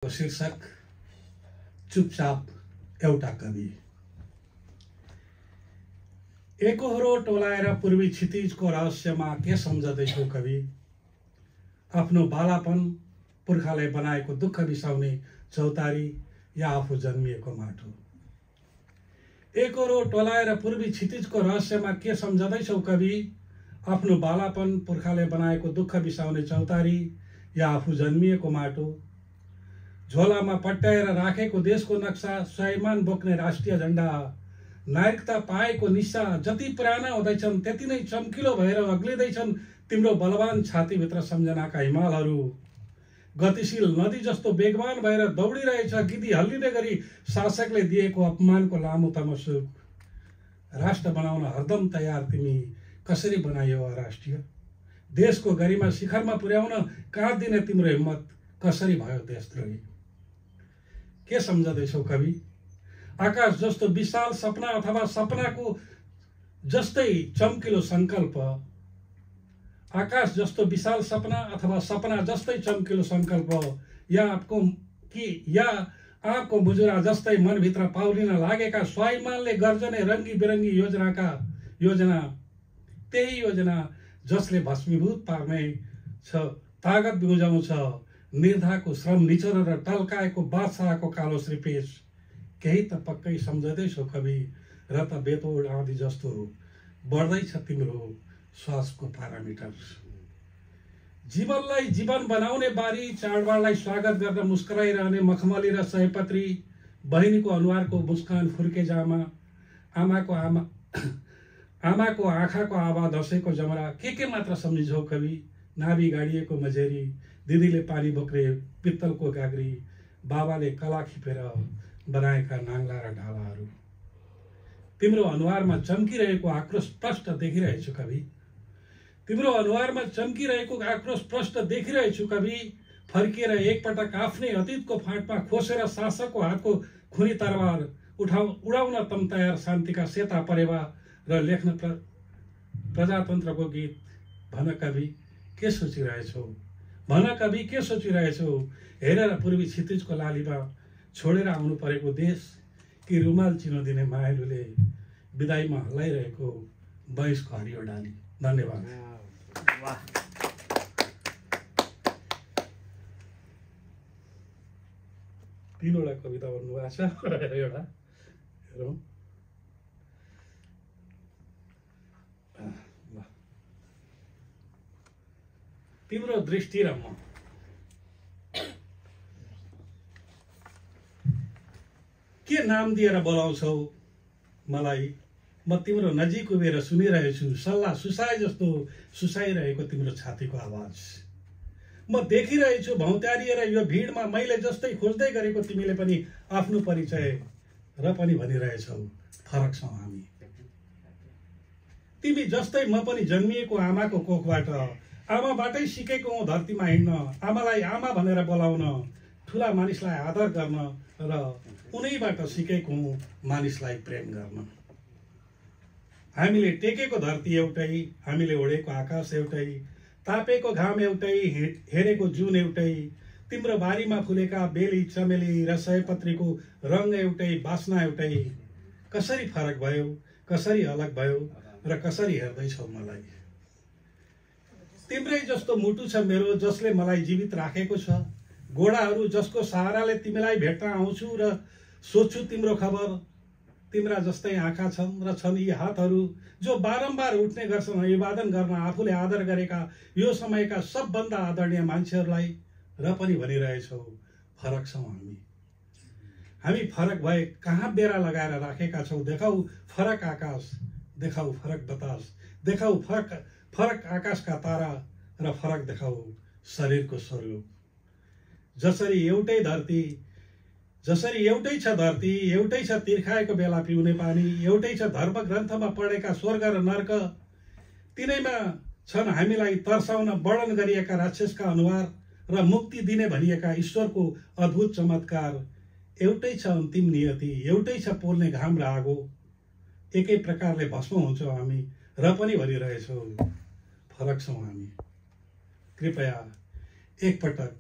शीर्षक चुपचाप एउटा कवि। एकोहोरो टोलाएर पूर्वी क्षितिजको रहस्यमा के सम्झदैछौ कवि? आफ्नो बालापन पुर्खाले बनाएको दुःख बिसाउने चौतारी या आफू जन्मिएको माटो? एकोहोरो टोलाएर पूर्वी क्षितिजको रहस्यमा के सम्झदैछौ कवि? आफ्नो बालापन पुर्खाले बनाएको दुःख बिसाउने चौतारी या आफू जन्मिएको माटो? झोलामा पट्याएर राखेको देशको नक्सा, स्वाभिमान बोक्ने राष्ट्रिय झण्डा, नागरिकता पाएको निशा जति पुराना हुँदैछन् त्यति नै चम्किलो भएर अग्लिँदैछन् तिम्रो बलवान छातीभित्र सम्झनाका हिमालहरू। गतिशील नदी जस्तो वेगवान भएर दौडिरहेछ गिदी हल्लिने गरी शासकले दिएको अपमानको लामो तमसुक। राष्ट्र बनाउन हरदम तयार तिमी कसरी बनाइयो अराष्ट्रिय? देशको गरिमा शिखरमा पुर्याउन काँध दिने तिम्रो हिम्मत कसरी भयो देशद्रोही? के सम्झदैछौ कवि? आकाश जस्तो विशाल सपना अथवा सपनाको जस्तै चम्किलो संकल्प? आकाश जस्तो विशाल सपना अथवा सपना जस्तै चम्किलो संकल्प? या आपको मुजुरा जस्तै मनभित्र पाउलिन लागेका स्वाभिमानले गर्जने रङ्गी बिरङ्गी योजना, त्यही योजना जसले भस्मीभूत पार्ने छ, तागत बुझाउँछ निर्धाको श्रम निचोरेर टल्काएको बादशाहको कालो श्रीपेश। केही त पक्कै सम्झदैछौ कवि, र त बेतोड आँधी जस्तो बढ्दैछ तिम्रो श्वासको प्यारामिटर। जीवनलाई जीवन बनाउने बारी, चाडबाडलाई स्वागत गर्न मुस्कुराइरहने मखमली र सयपत्री, बहिनीको अनुहारको मुस्कान फुर्के जामा, आमाको आँखाको आभा दसैँको जमरा, के मात्र सम्झिन्छौ कवि? नाभि गाडिएको मझेरी, दिदीले पानी बोक्ने पित्तलको गाग्री, बाबाले कला खिपेर बनाएका नाङ्ला र ढालाहरू। तिम्रो अनुहारमा चम्किरहेको आक्रोश स्पष्ट देखिरहेछु कवि। तिम्रो अनुहारमा चम्किरहेको आक्रोश स्पष्ट देखिरहेछु कवि। फर्किएर एकपटक आफ्नै अतीतको फाँटमा खोसेर शासकको हातको खुनी तरबार उडाउन तम तयार शान्तिका सेता परेवा र लेख्न प्रजातन्त्रको गीत। भन कवि के सोचिरहेछौ? भन कवि के सोचिरहेछौ? हेरेर पूर्वी क्षितिजको लालीमा छोडेर आउनु परेको देश, कि रुमाल चिनो दिने मायालुले विदाईमा हल्लाइरहेको वयसको हरियो डाली? धन्यवाद। तीनवटा कविता भन्नुभएको छ। एउटा हेरौँ। तिम्रो दृष्टि र म। के नाम दिएर बोलाउँछौ मलाई? म तिम्रो नजिक उभिएर सुनिरहेछु, सल्लाह सुसाए जस्तो सुसाइरहेको तिम्रो छातीको आवाज। म देखिरहेछु भौत्यारिएर यो भिडमा मैले जस्तै खोज्दै गरेको तिमीले पनि आफ्नो परिचय र पनि भनिरहेछौ फरक छौँ हामी। तिमी जस्तै म पनि जन्मिएको आमाको कोखबाट, आमाबाटै सिकेको हूँ धरतीमा हिँड्न, आमालाई आमा भनेर बोलाउन, ठुला मानिसलाई आदर गर्न, र उनैबाट सिकेको हूँ मानिसलाई प्रेम गर्न। हामीले टेकेको धरती एउटै, हामीले ओढेको आकाश एउटै, तापेको घाम एउटै, हेरेको जुन एउटै, तिम्रो बारीमा फुलेका बेली चमेली र सयपत्रीको रङ एउटै, बास्ना एउटै। कसरी फरक भयो, कसरी अलग भयो, र कसरी हेर्दैछौ मलाई? तिम्रै जस्तो मुटु छ मेरो जसले मलाई जीवित राखेको छ, घोडाहरू जसको सहाराले तिमीलाई भेट्न आउँछु र सोध्छु तिम्रो खबर। तिम्रा जस्तै आँखा छन् र छन् यी हातहरू जो बारम्बार उठ्ने गर्छन् अभिवादन गर्न आफूले आदर गरेका यो समयका सबभन्दा आदरणीय मान्छेहरूलाई, र पनि भनिरहेछौ फरक छौँ हामी। हामी फरक भए कहाँ बेरा लगाएर राखेका छौँ? देखाऊ फरक आकाश, देखाऊ फरक बतास, देखाऊ फरक आकाशका तारा, र फरक देखाऊ शरीरको स्वरूप। जसरी एउटै छ धरती, एउटै छ तिर्खाएको बेला पिउने पानी, एउटै छ धर्म ग्रन्थमा पढेका स्वर्ग र नर्क, तिनैमा छन् हामीलाई तर्साउन वर्णन गरिएका राक्षसका अनुहार र मुक्ति दिने भनिएका ईश्वरको अद्भुत चमत्कार। एउटै छ अन्तिम नियति, एउटै छ पोल्ने घाम र आगो, एकै प्रकारले भस्म हुन्छौँ हामी, र पनि भनिरहेछौ फरक छौँ हामी। कृपया एकपटक